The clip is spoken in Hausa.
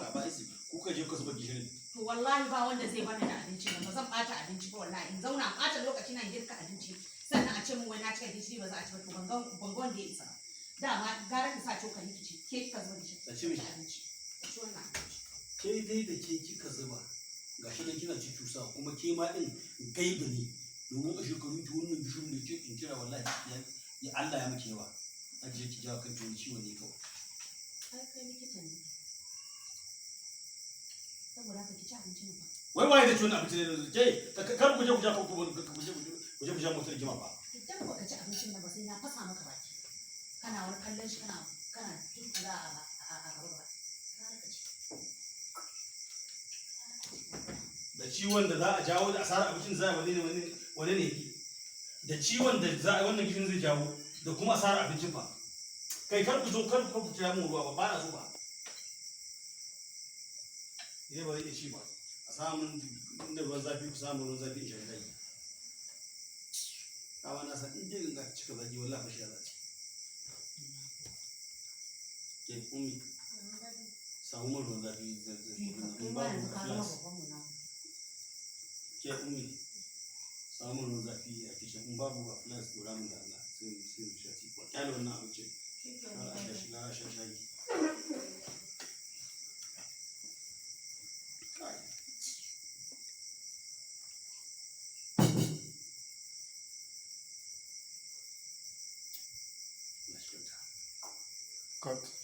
Umar Abaisi kuka je kuka zuba gishirin. To wallahi ba wanda zai bani da abinci nan, ba zan bata abinci ba wallahi. In zauna bata lokaci na girka abinci, sannan a ce min wai na cika gishiri ba za a ci ba. To ban ga wanda ya isa ba. Dama gara ki sa cokali ki ci, ke kika zuba gishiri. A ci mishi. Ci abinci. Ka ci wannan abinci. Ke dai da ke kika zuba, gashi nan kina ci cusa, kuma ke ma din gaibi ne, domin a shekarun ki wannan gishirin da ke in kira, wallahi ya Allah ya miki yawa. Ajiye ki jawo kanki wani ciwo ne kawai. Ai kai likita ne. Saboda haka ki ci abincin nan fa. Wai waye da ci wannan abinci ne? Ke kar ku je ku ja ku ku je ku je ku ja motar rigima fa. Idan baka ci abincin nan ba, sai na fasa maka baki. Kana wani kallon shi, kana tuttura a gaba gaba. Gara ka ci. Da ciwon da za a jawo da asarar abincin za a wane ne wane ne yake da ciwon da za a wannan gishirin zai jawo da kuma asarar abincin fa. Kai, kar ku zo, kar ku kira mun ruwa ba, ba na so ba. Ni ba zai iya ci ba. A samun inda ruwan zafi, ku samu ruwan zafi in sha shayi. Dama na san in dai ganga ta cika zaki, wallahi fashiya za ta. Ke Ummi, samu mun ruwan zafi Kai in ma babu yanzu ka zama flask. babban munafiki. Ke Ummi, samu ruwan zafi a kicin, in babu a flask dora mun da Allah, sai mu sha tea. Ko kyale wannan abincin har a sha shi, har a sha shayi. Kai. Allah shi kyauta. Cut.